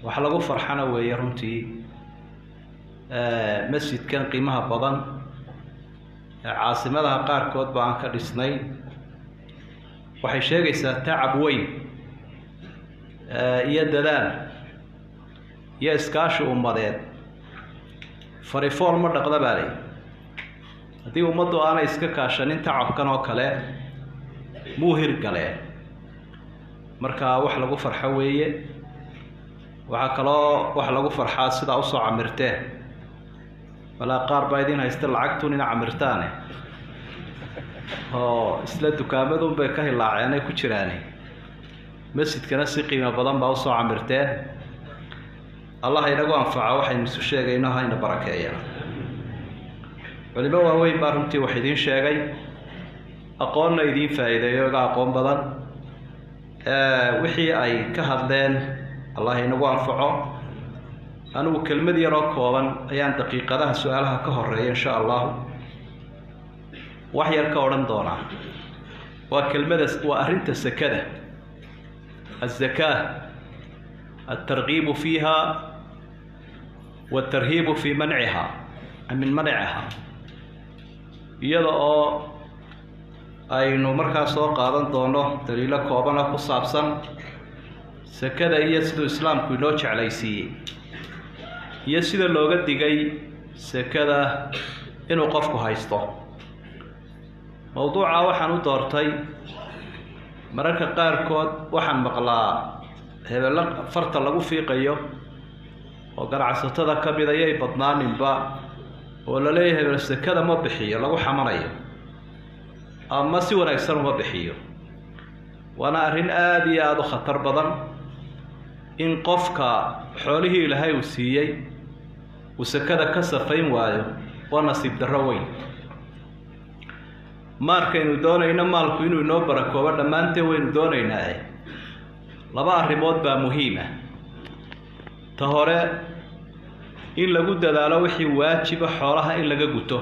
Wax lagu farxana weeye runtii masjidkan qiimaha badan ee caasimadaha qaarkood ba aan ka dhisnay. Waxay sheegaysaa tacab weyn iyo dadaal iyo iskaashi ummadeed. Farifool ma dhaqda baa lay haddii ummaddu aanay iska kaashanin tacabkan oo kale muu hirgaleen. Marka wax lagu farxo weeye. Waxaa kaloo wax lagu farxaa sidaa usoo camirteen, walaa qaar baa idin haysta lacagtun ina camirtaane oo isla dukaamadun bay ka hilaaceenay ku jiraane. Masjidkana si qiimo badan baa usoo camirteen. Allah inagu anfaco waxaynu isu sheegayno, hayna barakeeya. Culimo waaweyn baa runtii wax idiin sheegay, aqoonna idiin faa'iideeyo, iga aqoon badan. Wixii ay ka hadleen Allah inagu anfaco. Anigu kelmad yaroo kooban ayaan daqiiqadaha su-aalaha ka horeeya insha allahu wax yar ka odhan doonaa. Waa kelmada, waa arrinta sakada, azakaa, altargiibu fiiha waltarhiibu fii manciha min manciha, iyada oo aynu markaa soo qaadan doono daliilo koobana ku saabsan sakada iyo siduu islaamku inoo jeclaysiiyey iyo sida looga digay sakada inuu qofku haysto. Mowduuca waxaan u doortay, mararka qaarkood waxaan maqlaa hebello farta lagu fiiqayo oo ganacsatada ka mid ayay badnaaninba, oo la leeyahay hebel sakada ma bixiyo, lagu xamanayo ama si wanaagsan uma bixiyo. Waana arrin aada iyo aada u khatar badan in qofka xoolihii ilaahay uu siiyey uu sakada ka safayn waayo, waa nasiib darro weyn. Maarkaynu doonayno maalku inuu inoo barakoobo dhammaanteen waynu doonaynaae, laba arrimood baa muhiim ah. Ta hore, in lagu dadaalo wixii waajiba xoolaha in laga guto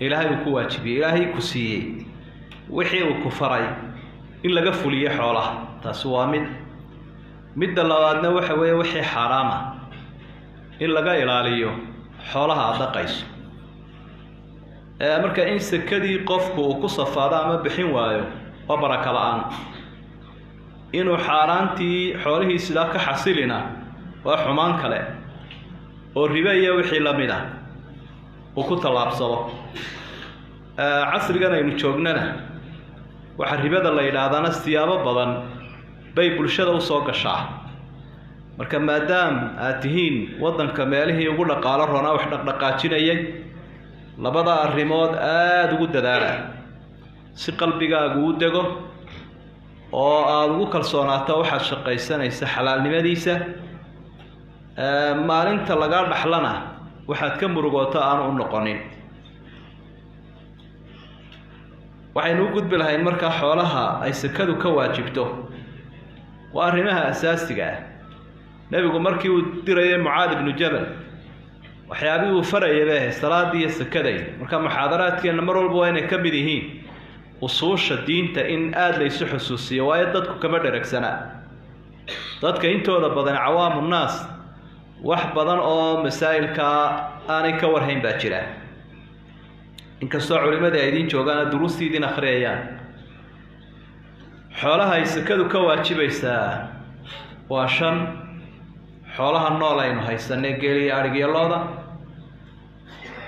ilaahay uu ku waajibiyey, ilaahay ku siiyey wixii uu ku faray in laga fuliyo xoolaha, taasi waa mid. Midda labaadna waxa weeye wixii xaaraama in laga ilaaliyo xoolaha aada dhaqayso. Marka in sakadii qofku uu ku safaado ama bixin waayo waa baraka la-aan, inuu xaaraantii xoolihii sidaa ka xasilina waa xumaan kale oo ribe iyo wixii lamid ah uu ku tallaabsado. Casrigan aynu joognana waxaa ribada la yidhaahdaana siyaabo badan bay bulshada usoo gashaa. Marka maadaam aad tihiin waddanka meelihii ugu dhaqaalo roonaa wax dhaqdhaqaajinayay, labada arrimood aada ugu dadaala si qalbigaagu u dego oo aada ugu kalsoonaato waxaad shaqaysanaysa xalaalnimadiisa. Maalinta lagaa dhaxlana waxaad ka murugooto aanu u noqonin. Waxaynu u gudbi lahayn markaa xoolaha ay sakadu ka waajibto waa arrimaha asaasiga ah. Nebigu markii uu dirayay Mucaad ibnu Jabal waxyaabihii uu farayay bay ahayd salaadii iyo sakaday. Marka muxaadaraadkeenna mar walba waa inay ka mid yihiin usuusha diinta in aada la isu xusuusiyo, waayo dadku kama dheragsana. Dadka intooda badan, cawaamu nnaas, wax badan oo masaa'ilkaa aanay ka warhayn baa jira, inkastoo culimadii ay idiin joogaana duruustii idin akhriyayaan. Xoolaha ay sakadu ka waajibaysaa waa shan: xoolaha nool aynu haysanay, geeliyo adhig iyo looda,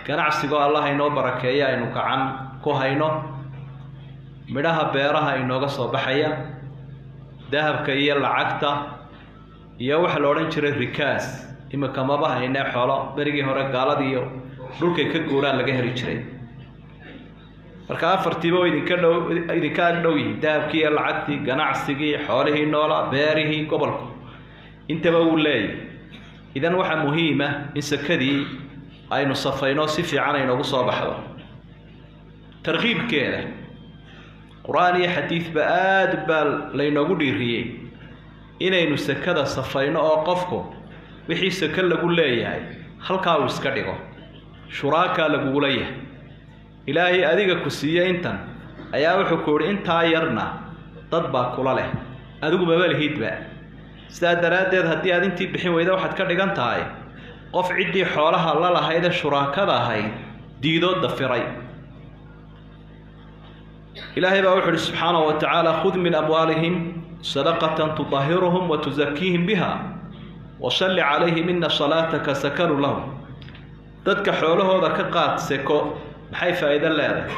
ganacsigoo Allah inoo barakeeya aynu gacan ku hayno, midhaha beeraha inooga soo baxaya, dahabka iyo lacagta, iyo waxa la odhan jiray rikaas. Imika maba haynee, xoolo berigii hore gaaladiiyo dhulkay ka guuraan laga heli jiray. Marka afartiiba idinka dhow, idinka ag dhow yihiin: dahabkii iyo lacagtii, ganacsigii, xoolihii noolaa, beerihii, gobolku intaba wuu leeyahy. Idan waxaa muhiima in sakadii aynu safayno si fiican aynoogu soo baxdo. Tarkiibkeeda qur-aan iyo xadiidba aada baa laynoogu dhiiriyey inaynu sakada safayno, oo qofku wixii sako lagu leeyahay halkaa uu iska dhigo. Shuraakaa lagugula yahay, ilaahay adiga ku siiye intan ayaa wuxuu ku yihi intaa yarna dad baa kula leh, adigu maba lihidba. Sidaa daraaddeed haddii aad intii bixin weyda waxaad ka dhigan tahay qof ciddii xoolaha la lahayd ee shuraakada ahayd diidoo dafiray. Ilaahay baa wuxu uhi subxaanahu wa tacaala khud min amwaalihim sadaqatan tudahiruhum wa tusakiihim biha wasalli calayhim ina salaataka sakanu lahum. Dadka xoolahooda ka qaad seko, maxay faa'iido leedahay?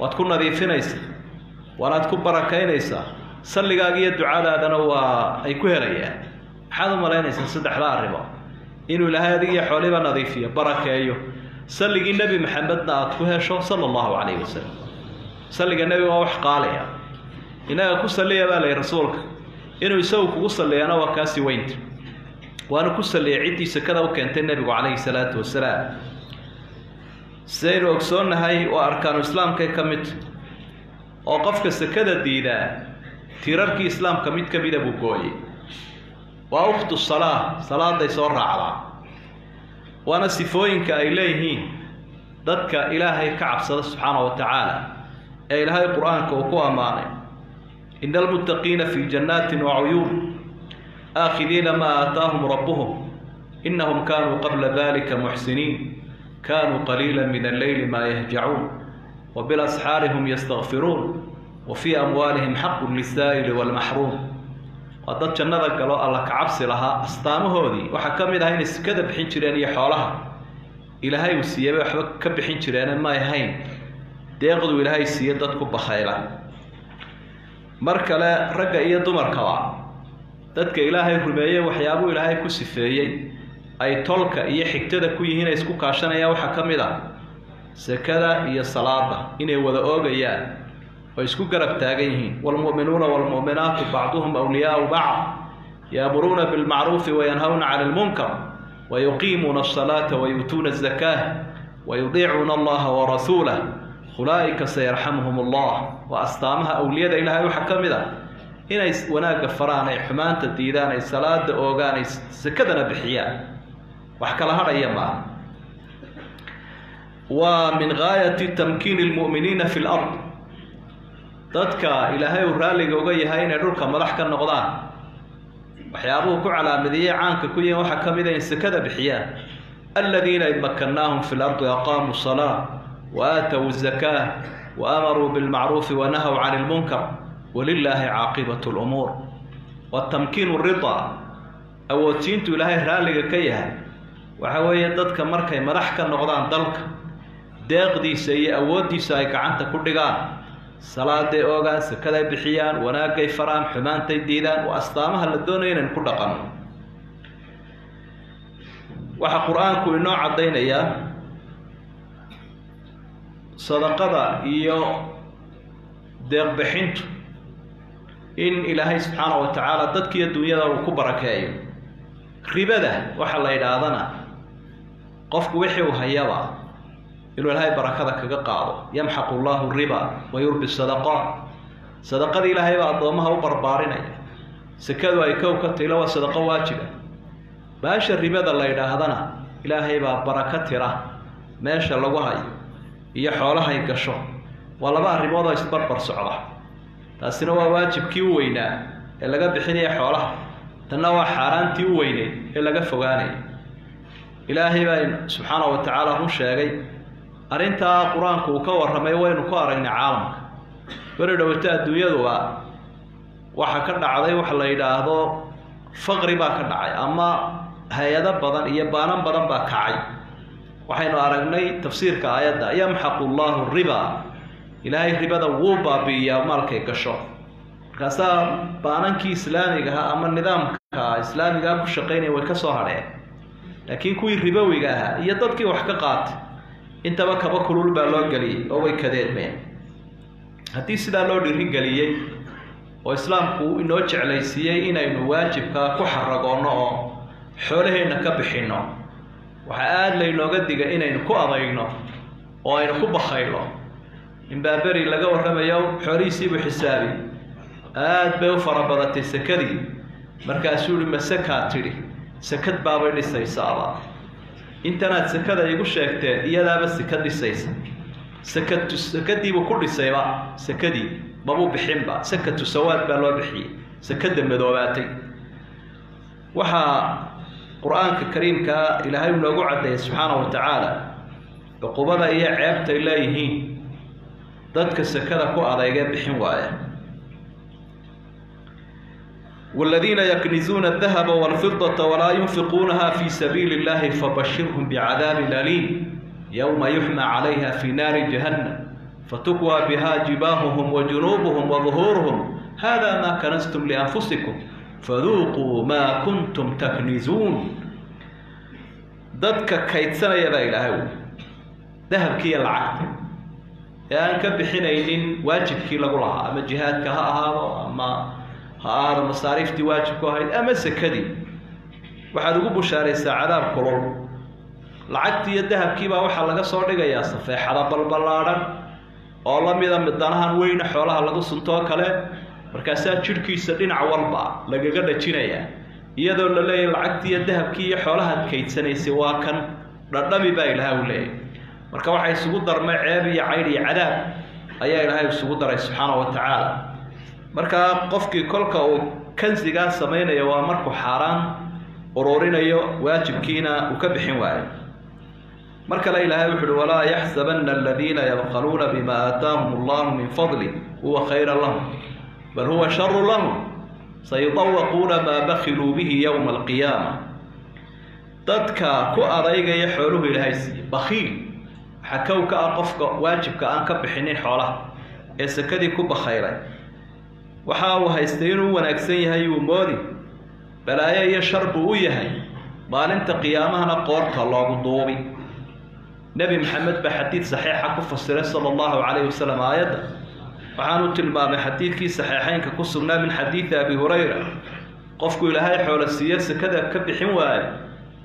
Waad ku nadiifinaysaa, waanaad ku barakaynaysaa, salligaaga iyo ducadaadana waa ay ku helayaan. Maxaad u malaynaysaa saddexda arrimood inuu Ilaahay adigiyo xoolihiiba nadiifiyo, barakeeyo, salligii Nebi Maxamedna aada ku hesho sala allahu calayhi wasalam. Salliga nebiga waa wax qaaliya, innaga ku salliya baa layihi rasuulka, inuu isagu kugu salliyana waa kaasi weynta. Waanu ku salliyay ciddii sekada u keentay nebigu calayhi salaatu wasalaam. Sidaynu ogsoonnahay waa arkaanu islaamkay ka mid, oo qofka sekada diidaa tiirarkii islaamka mid ka mida buu gooyey. Waa ukhtu salaa, salaaday soo raacdaa, waana sifooyinka ay leeyihiin dadka Ilaahay ka cabsada subxaana wa tacaala ee Ilaahay qur-aanka uu ku ammaanay: ina almuttaqiina fii jannaatin wacuyuun aakhidiina maa aataahum rabbuhum inahum kaanuu qabla dalika muxsiniin kaanuu qaliila min alleyli maa yahjacuun wa bilasxaari hum yastakfiruun wa fii amwaalihim xaqun lisaa'ili waalmaxruum. Waa dad jannada galo alla ka cabsi lahaa. Astaamahoodii waxaa ka mid ah inay sikada bixin jireen iyo xoolaha Ilaahay uu siiyeyba waxba ka bixin jireene may ahayn deeqduu Ilaahay siiye dad ku bakhayla. Mar kale ragga iyo dumarkaba dadka Ilaahay rumeeyey waxyaabuu Ilaahay ku sifeeyey ay tolka iyo xigtada ku yihiin ay isku kaashanayaan waxaa ka mid ah sekada iyo salaada inay wada oogayaan oo isku garab taagan yihiin. Waalmu'minuuna waalmu'minaatu bacduhum awliyaau bacd yaamuruuna bilmacruufi wayanhawna cani lmunkar wayuqiimuuna asalaata wayuutuuna azakaah wayudiicuuna allaha warasuulah ulaa'ika sayarxamuhum allah. Waa astaamaha awliyada Ilaahay waxaa ka mid ah inay wanaagga faraan, ay xumaanta diidaan, ay salaada oogaan, ay sekadana bixiyaan. Wax kala hadhaya maaha. Waa min gaayati tamkiini lmu'miniina fi lard. Dadka Ilaahay uu raalliga uga yahay inay dhulka madax ka noqdaan waxyaabuhu ku calaamadiyey caanka ku yihiin waxaa ka mid a in sekada bixiyaan. Aladiina in makannaahum fi lardi aqaamuu salaa wa aatow zakaa wa amaruu bilmacruufi wanahaw cani lmunkar walilaahi caaqibatu lumuur. Waa tamkiinu ridaa, awoodsiintu Ilaahay raalliga ka yahay. Waxa weeye dadka markay madax ka noqdaan dalka, deeqdiisa iyo awooddiisa ay gacanta ku dhigaan, salaaday oogaan, sekaday bixiyaan, wanaagay faraan, xumaantay diidaan. Waa astaamaha la doonaya inaynu ku dhaqanno. Waxaa qur-aanku inoo caddaynayaa sadaqada iyo deeqbixintu in Ilaahay subxaana wa tacaala dadkiiyo dunyada uu ku barakeeyo. Ribada waxaa la yidhaahdana qofku wixii uu hayaba inuu Ilaahay barakada kaga qaado. Yamxaqu llahu riba wa yurbi sadaqaat. Sadaqadii Ilaahay baa addoomaha u barbaarinaya, sekadu ay kow ka tilo, waa sadaqo waajiba. Baasha ribada la yidhaahdana Ilaahay baa barako tira meesha lagu hayo iyo xoolahay gasho. Waa laba arrimood oo isbarbar socda. Taasina waa waajibkii u weynaa ee laga bixinaya xoolaha, tanna waa xaaraantii u weyneyd ee laga fogaanaya. Ilaahay baa subxaana wa tacaala run sheegay arrintaa qur-aanku uu ka warramay. Waynu ku aragnay caalamka beri dhowto adduunyaduba waxa ka dhacday waxa la yidhaahdo faqri baa ka dhacay, ama hay-ado badan iyo baanan badan baa kacay. Waxaynu aragnay tafsiirka aayadda yamxaqu llahu riba, Ilaahay ribada wuu baabi'iyaa maalkay gasho. Markaasaa baanankii islaamiga ahaa ama nidaamka islaamigaa ku shaqaynaya way ka soo hadheen, laakiin kuwii ribowiga ahaa iyo dadkii wax ka qaatay intaba kaba kulul baa loo geliyey oo way kadeedmeen. Haddii sidaa loo dhiirigeliyey oo islaamku inoo jeclaysiiyey inaynu waajibkaa ku xaragoonno oo xoolaheenna ka bixinno, waxaa aada laynooga diga inaynu ku adayno oo aynu ku bakhaylo. Ninbaa beri laga warramayo, xoolihiisiibuu xisaabi, aada bay u farabadatay sekadii. Markaasuu yihi: ma sekaa tidhi? Sekad baabay dhisaysaaba intanaad sekada igu sheegteen, iyadaaba seka dhisaysa. Sekatu sekadiibuu ku dhisayba, sekadii mabuu bixinba. Sekatu sawaad baa loo bixiyey, sekada madoobaatay. Waxaa qur-aanka kariimkaa ilaahay uu noogu caddeeyay subxaanahu wa tacaala cuqubada iyo ceebtay leeyihiin dadka sakada ku adeygee bixin waaya. Waladiina yaknizuuna adahaba walfidata walaa yunfiquunaha fi sabiili illahi fabashirhum bicadaabin aliim yowma yuxmaa calayha fi naari jahannam fatukwaa biha jibaahuhum wa junuubuhum wa duhuuruhum hada maa kanastum lianfusikum faduuquu maa kuntum taknizuun. Dadka kaydsanaya baa ilaahay wy dahabkiiyo lacagta ee aan ka bixinaynin waajibkii lagu lahaa, ama jihaadka ha ahaado, ama ha ahaado masaariiftii waajibku ahayd, ama sakadii, waxaad ugu bushaaraysaa cadaab kulul. Lacagtii iyo dahabkiibaa waxaa laga soo dhigayaa safeexada balballaadhan oo la mida midanahan weyne xoolaha lagu suntoo kale, markaasaa jidhkiisa dhinac walba lagaga dhajinayaa, iyadoo la leeyahy lacagtii iyo dahabkii iyo xoolahaad kaydsanaysay waa kan dhadhami baa ilaahay u leeyahy. Marka waxaa isugu darmay ceeb iyo caydh iyo cadaab ayaa ilaahay isugu daray subxaana wa tacaala. Markaa qofkii kolka uu kansigaa samaynayo waa markuu xaaraan ururinayo, waajibkiina uu ka bixin waayo. Mar kale ilaahay wuxu uhi walaa yaxsabana aladiina yabkhaluuna bima aataahum allahu min fadli huwa khayra lahum bal huwa sharu lahum sayudawaquuna maa bakiluu bihi yowma alqiyaama. Dadka ku adaygaya xooluhu ilaahay siiye, bakhiil waxaa kow ka ah qofka waajibka aan ka bixinin xoolaha ee sakadii ku bakhaylay. Waxa uu haystay inuu wanaagsan yahay uu moodi, balaayo iyo shar buu u yahay, maalinta qiyaamahana qoorta loogu duubi. Nebi Maxamed baa xadiid saxiixa ku fasiray sala allahu calayhi wasalam aayadda, waxaanu tilmaamay xadiidkii saxiixeynka ku sugnaa min xadiidi Abi Hurayra, qofku ilaahay xoolo siiye sakada ka bixin waayo,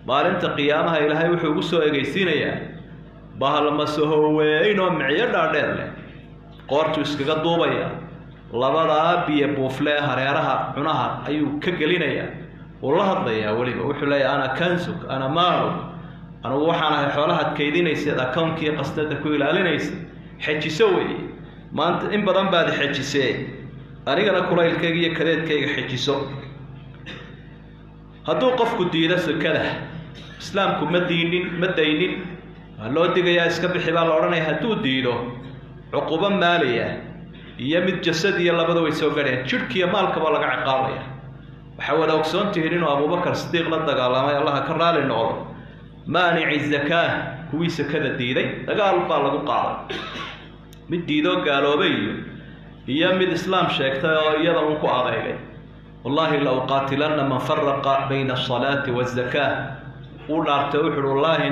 maalinta qiyaamaha ilaahay wuxuu ugu soo egeysiinayaa bahalmasahoweyn oo micyo dhaadheer leh, qoortuu iskaga duubaya, labadaa biyo buufle hareeraha cunaha ayuu ka gelinayaa, wuu la hadlayaa weliba, wuxuu leeyahay ana kansuk ana maaluk, anugu waxaan ahay xoolahaad kaydinaysaed akoonkii qasnada ku ilaalinaysa, xejiso weeye maanta in badan baad xejisee, anigana kulaylkayga iyo kadeedkayga xejiso. Hadduu qofku diido sakada, islaamku ma diinin, ma daynin, waa loo digayaa, iska bixi baa la odhanaya. Hadduu diido cuqubo maaliya iyo mid jasad iyo labada way soo gadheen, jidhkiiyo maalkaba laga ciqaabaya. Waxaa wada ogsoon tihiin inuu Abuubakar Sidiiq la dagaalamay, allaha ka raali noqdo, maanici zakaa, kuwii sakada diiday dagaal baa lagu qaaday, mid diidoo gaaloobay iyo mid islaam sheegtay oo iyada uun ku adeegay. Wallaahi la uqaatilanna man faraqa bayna asalaati wazakaa, uu dhaartay wuxu uhi wallaahi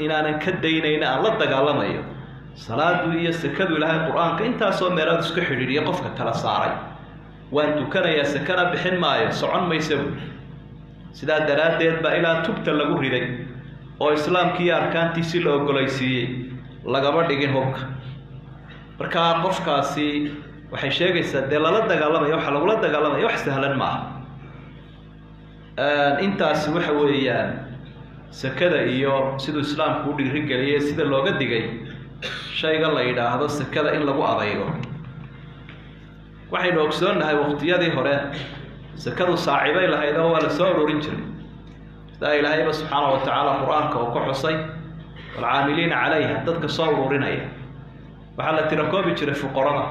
inaanan ka daynayna aan la dagaalamayo salaadu iyo sakadu. Ilaahay qur-aanka intaasoo meelood isku xidhiidhiya qofka kala saaray, waan tukanayaa sakana bixin maayo, socon maysa buuli. Sidaa daraaddeed baa ilaa tubta lagu riday oo islaamkii iyo arkaantiisi la ogolaysiiyey, lagama dhigin hubka. Markaa qofkaasi waxay sheegaysaa dee lala dagaalamaya, waxaa lagula dagaalamaya wax sahlan maaha. Intaasi waxa weeyaan sakada iyo siduu islaamku u dhiirigeliyay, sida looga digay shayga la yidhaahdo sakada in lagu adaygo. Waxaynu ogsoonnahay waqtiyadii hore sakadu saacibay lahayd oo waa la soo ururin jiray, sidaa ilaahayba subxaana wa tacaala qur-aanka uu ka xusay walcaamiliina calayha, dadka soo ururinaya. Waxaa la tirakoobi jiray fuqarada,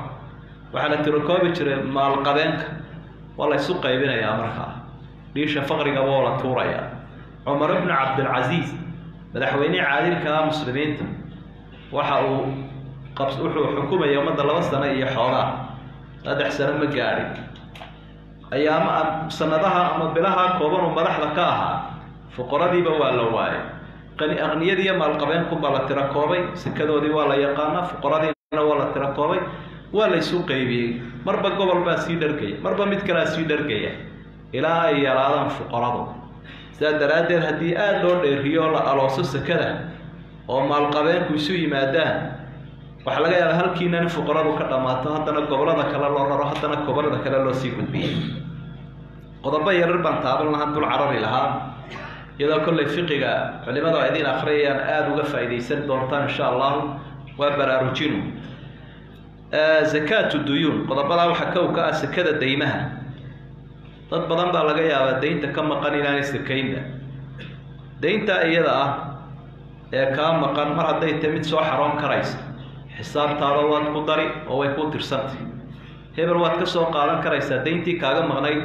waxaa la tirakoobi jiray maalqabeenka, waa la isu qaybinayaa markaa, dhiisha faqrigaba oo la tuurayaa. Cumar ibnu Cabdilcasiis, madaxweynihii caadilka ah muslimiinta, waxa uu wuxuu xukumaya ummadda 2 sano iyo xoogaa, 3 sano ma gaadhin, ayaama sanadaha ama bilaha kooban uu madaxda ka ahaa fuqaradiiba waa la waayay, aqniyadiiyo maalqabeenkunbaa la tirakoobay, sekadoodii waa la yaqaanaa, fuqaradiina waa la tirakoobay, waa la isu qaybiyey. Marba gobol baa sii dhargaya, marba mid kalea sii dhargaya, ilaa ay yaraadaan fuqaradu. Sidaa daraaddeed haddii aada loo dheeriyo oo la alooso sekada oo maalqabeenku isu yimaadaan, waxaa laga yaabaa halkiina in fuqaradu ka dhammaato, haddana gobollada kale loo raro, haddana gobollada kale loo sii gudbiyey. Qodobo yarar baan taaban lahaa, dul carari lahaa, iyadoo kollay fiqiga culimadu ay idiin akhriyayaan aada uga faa'iidaysan doontaan insha allahu. Waa baraarujinu zakaatu duyuun. Qodobadaa waxaa kow ka ah sekada deymaha. Dad badan baa laga yaabaa daynta ka maqan inaanay sakaynba. Daynta iyada ah ee kaa maqan mar hadday tahay mid soo xaroon karaysa, xisaabtaada waad ku dari oo way ku tirsantay. Hebel waad ka soo qaadan karaysaa dayntii kaaga maqnayd.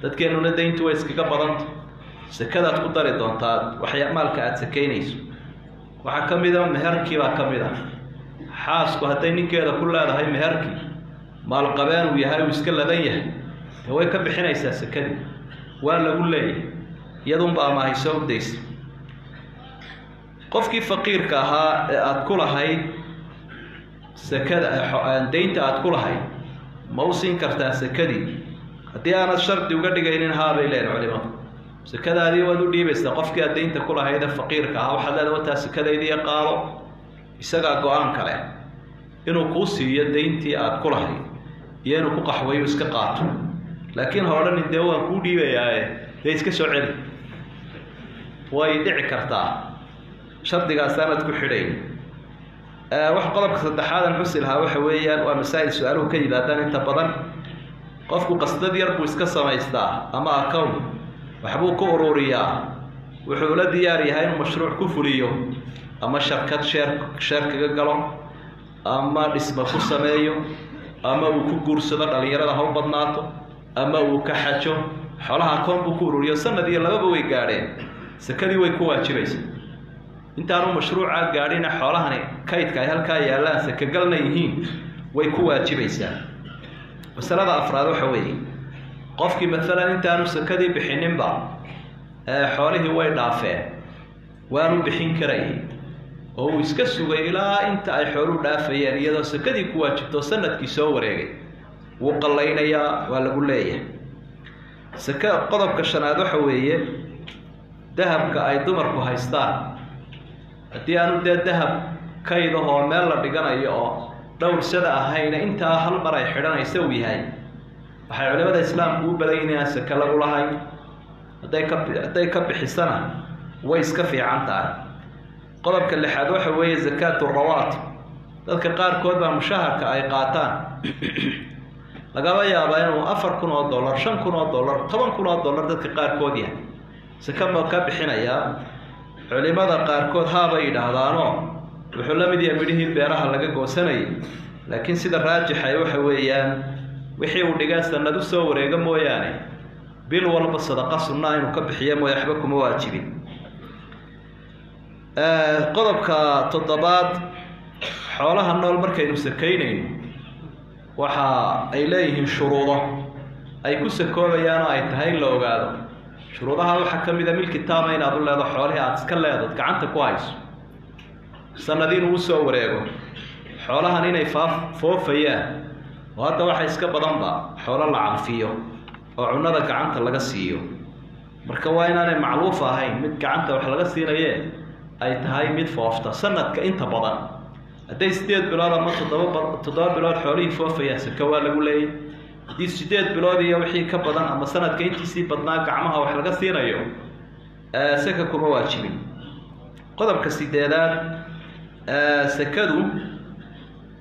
Dadkeennuna dayntu way iskaga badanta. Sakadaad ku dari doontaa waxya maalka aada sakaynayso. Waxaa ka mid a meherkii baa ka mid ah. Xaasku hadday ninkeeda ku leedahay meherkii, maalqabeen uu yahay, uu iska ladan yahay, dee way ka bixinaysaa sakadii, waa lagu leeyahay, iyadunba amaahay soo udaysa. Qofkii faqiirka ahaa ee aada ku lahayd sakada, daynta aada ku lahayd, ma u siin kartaa sakadii haddii aanad shardi uga dhigaynin? Haabay leeyihin culimadu. Sakadaadii waad u dhiibaysaa qofkii aad daynta ku lahayd ee faqiirka ahaa. Waxaad leedahay wataa sakadaydiiyo qaado. Isagaa go-aan kale inuu kuu siiyo dayntii aada ku lahayd iyo inuu ku qaxwayo iska qaato, laakiin ha odhanin dee waan kuu dhiibayaaye dee iska soo celi. Way dhici kartaa shardigaas aanad ku xidhayn. Wax qodobka saddexaad aan xusi lahaa waxa weeyaan waa masaa'il su-aaluhu ka yimaadaan inta badan. Qofku qasdad yar buu iska samaystaa ama account waxbuu ku ururiyaa, wuxuu la diyaar yahay inuu mashruuc ku fuliyo ama sharkad sheer kaga galo ama dhisma ku sameeyo ama uu ku guursado, dhalinyarada ha u badnaato, ama uu ka xajo. Xoolaha akoon buu ku ururiyo, sanad iyo lababa way gaadheen, sakadii way ku waajibaysa. Intaanu mashruuca gaadhina xoolahani kaydka ay halkaa yaallaan sakagalna yihiin, way ku waajibaysaa. Masalada afraad waxa weeye, qofkii maalan intaanu sakadii bixininba xoolihii way dhaafeen, waanu bixin karayay oo uu iska sugay ilaa inta ay xooluhu dhaafayeen, iyadoo sakadii ku waajibto sanadkii soo wareegay, wuu qallaynayaa, waa lagu leeyahay saka. Qodobka shanaad waxa weeye dahabka ay dumarku haystaan, haddii aanu dee dahab kaydahoo meel la dhiganayo oo dhowrsada ahayna intaa hal mar ay xidhanaysa uu yahay, waxay culimada islaamku u badan yihin inaan sake lagu lahayn. Hadday ka bixisana way iska fiican tahay. Qodobka lixaad waxa weeye zakaatu rawaatib. Dadka qaarkood baa mushaharka ay qaataan lagaba yaabaa inuu $4,000, $5,000, $10,000 dadka qaarkood yahay. Sake ma ka bixinayaa? Culimada qaarkood haabay yidhaahdaanoo wuxuu la mid yahay midhihii beeraha laga goosanayay, laakiin sida raajixa waxa weeyaan wixii uu dhigaa sanad u soo wareega mooyaane, bil walba sadaqa sunnaa inuu ka bixiyo mooye, waxba kuma waajibin. Qodobka toddobaad, xoolaha nool markaynu sakaynayno waxa ay leeyihiin shuruudo ay ku sakoobayaan oo ay tahay in la ogaado. Shuruudaha waxaa ka mid a milki taama inaad u leedo xoolihii, aada iska leedood gacanta ku hayso, sanad inuu usoo wareego, xoolahan inay foofayaan, oo hadda waxa iska badanba xoolo la calfiyo oo cunnada gacanta laga siiyo. Marka waa inaanay macluuf ahayn mid gacanta wax laga siinaye, ay tahay mid foofta sanadka inta badan. Hadday 8 bilood ama 7 bilood xoolihii foofayaan, saka waa lagu leeyay. Haddii 8 bilood iyo wixii ka badan ama sanadka intiisii badnaa gacmaha wax laga siinayo, saka kuma waajibin. Qodobka sideedaad, sakadu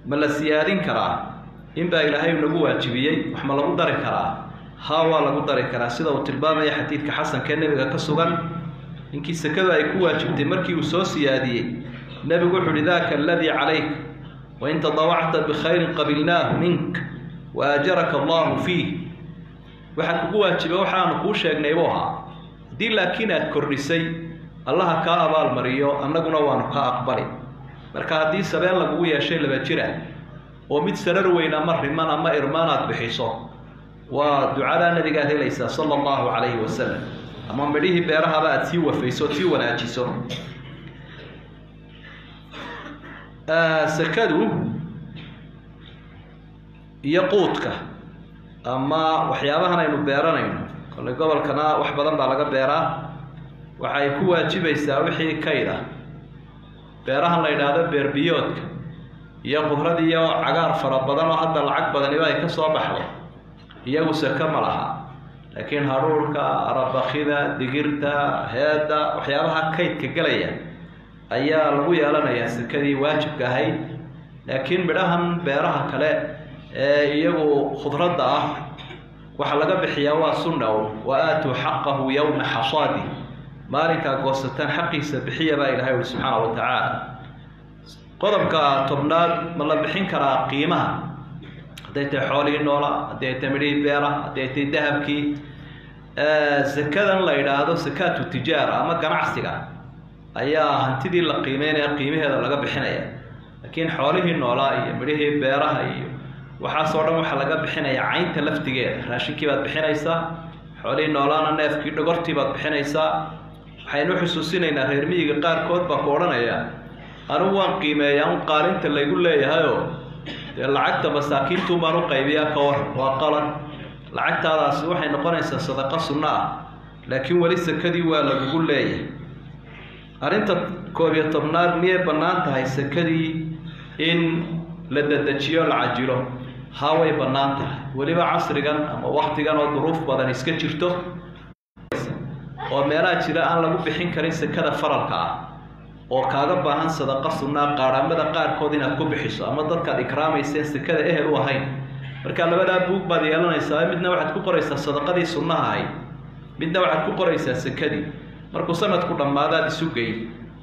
ma la siyaadin karaa? Inbaa ilaahay nagu waajibiyey, wax ma lagu dari karaa? Haa, waa lagu dari karaa, sida uu tilmaamaya xadiidka xasanka ee nebiga ka sugan. Ninkii sakadu ay ku waajibtay markii uu soo siyaadiyey, nebigu wuxu uhi: daaka aladii calayk, wain tadawacta bikhayrin qabilnaahu mink wa aajaraka allahu fiih. Waxaa kugu waajiba waxaanu kuu sheegnay buu ahaa, haddii laakiin aad kordhisay, allaha kaa abaalmariyo, annaguna waanu kaa aqbali. Marka haddii sabeen lagugu yeeshay laba jira oo mid sarar weyn ama riman ama irmaan aad bixiso, waa ducadaa nabigaad helaysaa sala allahu calayhi wasalam, ama midhihii beerahaba aada sii wafayso ood sii wanaajiso. Sakadu iyo quudka ama waxyaabahan aynu beeranayno, kolley gobolkana wax badan baa laga beeraa, waxay ku waajibaysaa wixii kayd ah. Beerahan la yidhaahdo beerbiyoodka iyo qudrad iyo cagaar fara badan oo hadda lacag badaniba ay ka soo baxdo, iyagu sako ma laha. Laakiin haruurka, arabakida, digirta, heedda, waxyaabaha kaydka gelaya ayaa lagu yeelanayaa sakadii waajibka ahayd. Laakiin midhahan beeraha kale ee iyagu khudradda ah Waxa laga bixiyaa waa sunna, wa aatuu xaqahu yowma xasaadi, maalinkaa goosataan xaqiisa bixiya baa ilahay uri subxaana wa tacaala. Qodobka tobnaad, ma la bixin karaa qiimaha? Hadday tahay xoolihii noolaa, hadday tahay midhihii beera, hadday tahay dahabkii. Sakadan la idhaahdo sakaatu tijaara ama ganacsiga ayaa hantidii la qiimeynaya, qiimaheeda laga bixinaya. Laakiin xoolihii noolaa iyo midhihii beeraha iyo waxaasoo dhan waxaa laga bixinaya caynta laftigeeda. Raashinkii baad bixinaysaa, xoolihii noolaana neefkii dhogortii baad bixinaysaa. Waxaynu xusuusinaynaa reer miyiga qaarkood baa ku odhanaya, anigu waan qiimeeyaa un qaalinta laygu leeyahayoo dee lacagta masaakiintuun baan u qaybiyaa. Ka war, waa qalan. Lacagtaadaasi waxay noqonaysaa sadaqo sunno ah, laakiin weli sakadii waa lagugu leeyahay. Arrinta 11aad, miyay bannaan tahay sakadii in la dedejiyo, la cajilo? Haa, way bannaan tahay, weliba casrigan ama waktigan oo duruuf badan iska jirto oo meelaha jira aan lagu bixin karin sakada faralka ah, oo kaaga baahan sadaqa sunnaa qaadhaamada qaarkood inaad ku bixiso ama dadkaad ikraamayseen sakada ehel u ahayn. Marka labadaa buug baad yeelanaysaa, midna waxaad ku qoraysaa sadaqadii sunnaha ahayd, midna waxaad ku qoraysaa sakadii. Markuu sanadku dhammaadaad isu gey,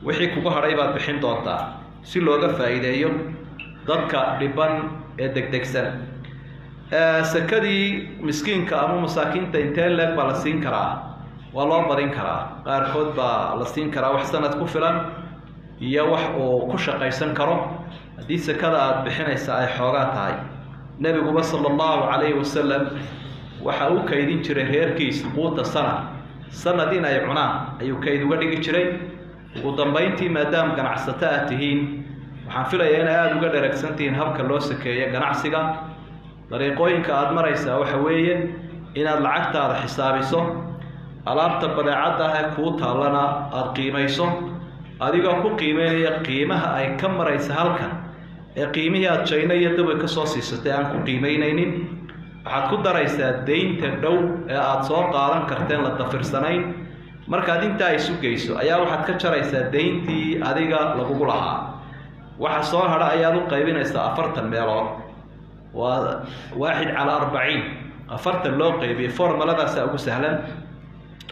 wixii kugu hadhay baad bixin doontaa, si looga faa'iideeyo dadka dhiban ee degdegsan. Sakadii miskiinka ama masaakiinta intee leeg baa la siin karaa? Waa loo badin karaa. Qaarkood baa la siin karaa wax sanad ku filan iyo wax uu ku shaqaysan karo, haddii sakada aada bixinaysa ay xoogaa tahay. Nebiguba sala allahu calayhi wasalam waxa uu kaydin jiray reerkiisa quuta sana, sanad in ay cunaan ayuu kayd uga dhigi jiray. Ugu dambayntii, maadaama ganacsato aad tihiin, waxaan filayaa inay aada uga dheragsan tihiin habka loo sakeeyo ganacsiga. Dariiqooyinka aada maraysaa waxa weeye inaad lacagtaada xisaabiso, alaabta badeecadda ah ee kuu taallana aada qiimayso, adigoo ku qiimeynaya qiimaha ay ka maraysa halkan ee qiimihii aada Jayna iyo Dubay ka soo siisatay aan ku qiimeynaynin. Waxaad ku daraysaa deynta dhow ee aada soo qaadan karteen la dafirsanayn. Markaad intaa isu geyso ayaa waxaad ka jaraysaa deyntii adiga lagugu lahaa. Waxa soo hadha ayaad u qaybinaysaa 40 meelood, waa 1 calaa 40, 40 loo qaybiyey. Formuladaasaa ugu sahlan.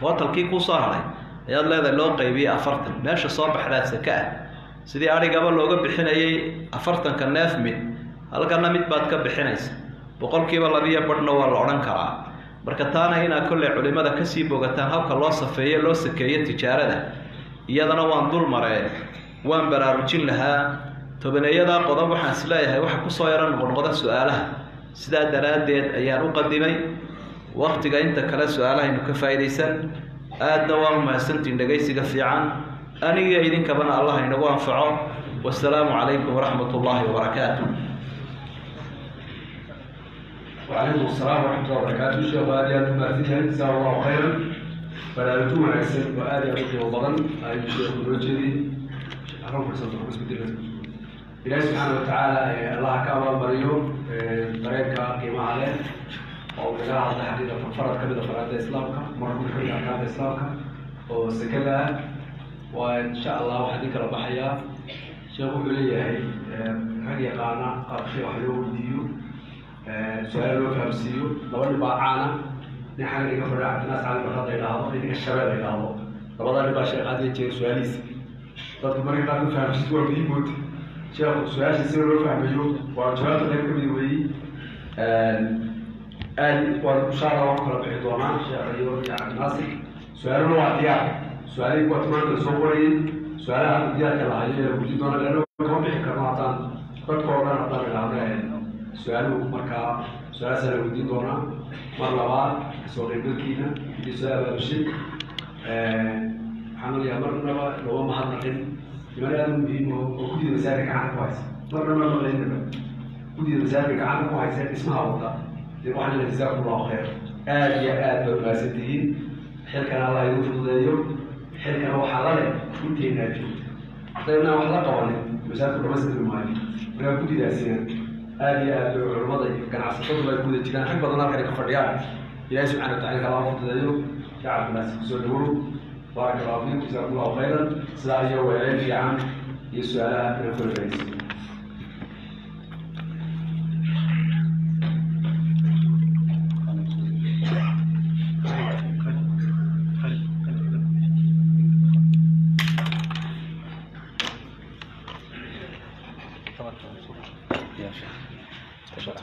Totalkii kuu soo hadhay ayaad leedahay loo qaybiyey 40, meesha soo baxdaa saka ah. Sidii adhigaba looga bixinayay 40-ka neef mid, halkana mid baad ka bixinaysa. 2.5%-na waa la odhan karaa. Marka taana inaad kolley culimada kasii bogataan habka loo safeeyo, loo sakeeyo tijaarada, iyadana waan dul maree, waan baraarujin lahaa. Tobaneeyadaa qodob waxaan isleeyahay waxa kusoo yaro noqnoqda su-aalaha, sidaa daraaddeed ayaan u qadimay. Waktiga inta kale su-aalahaynu ka faa'iidaysan. Aadna waa umahadsantiin dhegaysiga fiican. Aniga idinkabana Allah inagu anfaco. Wasalaamu calaykum waraxmat ullaahi wabarakaatu. وعليكم السلام ورحمة الله وبركاته. شيخ aad iyo aad u mahadsan yahay, جزاه الله خيرا. Baraarujin wanaagsan oo aad iyo aad u qiimo badan ayuu sheekhu noo jeediyey. Halkan fursadda ku isbedel. Ilaahi subxaana watacaala Allah ka abaalmariyo dareenka qiimaha leh oo uu naga hadlay xaqiiqatan farad ka mid a faraada Islaamka, markuu ka mid a arkaanta Islaamka oo sakada ah. Waa insha Allah waxaa idin kala baxayaa. Sheekhu wuxuu leeyahay rag yaqaana qaabka sheekh wax loo weydiiyo, su-aalo loo fahamsiiyo. Laba nin baa caana, nin xaggan iga fadhiya, Cabdinaas Cali Barkad la yidhaahdo, iyo ninka Shabeel la yidhaahdo. Labadaa nin baa sheekh had iyo jeer su-aalihiisa dadku marka qaar ku fahamsid waa muhiimood. Sheekhu su-aasha sida loo fahmayo waa jawaabta qayb ka mid weeyi. Aad waa insha Allah waan ku kala bixi doonaa sheekh iyo Cabdinaasir. Su-aaluna waa diyaar, su-aalihii kuwa maanta soo qorayay, su-aalaha hadda diyaarka la hayo ee la gudin doona, leanna kama bixi karno haddaan dadka oo dhan haddaan idhaahno su-aaluhu. Markaa su-aalahaasa la weydiin doonaa. Mar labaad kasoo qaybgalkiina iyo soo abaabushay, waxaan olayaa marnaba looma mahadnaqin niman aada u muhiim oo guddida masaajidka gacanta ku haysa. Marna ma maqlaynaba guddida masaajidka gacanta ku haysa dhismaha wada. Dee waxaan leeyahay جزاكم الله خير, aada iyo aad baad mahadsan tihiin. Xilkana Allah idin fududeeyo. Xilkana waxaa la leh inteynaa joogta. Haddaynaan wax la qabanin, masaajidku dhamaystiri maayo. Markaa guddidaasina aada iyo aad bay culamada iyo ganacsatadu ay ku wada jiraan, rag badan halkan ay ka fadhiyaan. Ilahi subxana watacala kala fududeeyo. Sheekh Cabdinaasir, kusoo dhawow. بارك الله فيكم، جزاكم الله خيرا. Sidaa iyo weeleyn fiican iyo su-aalaha inaan kula faa'iidaysan. يا شيخ.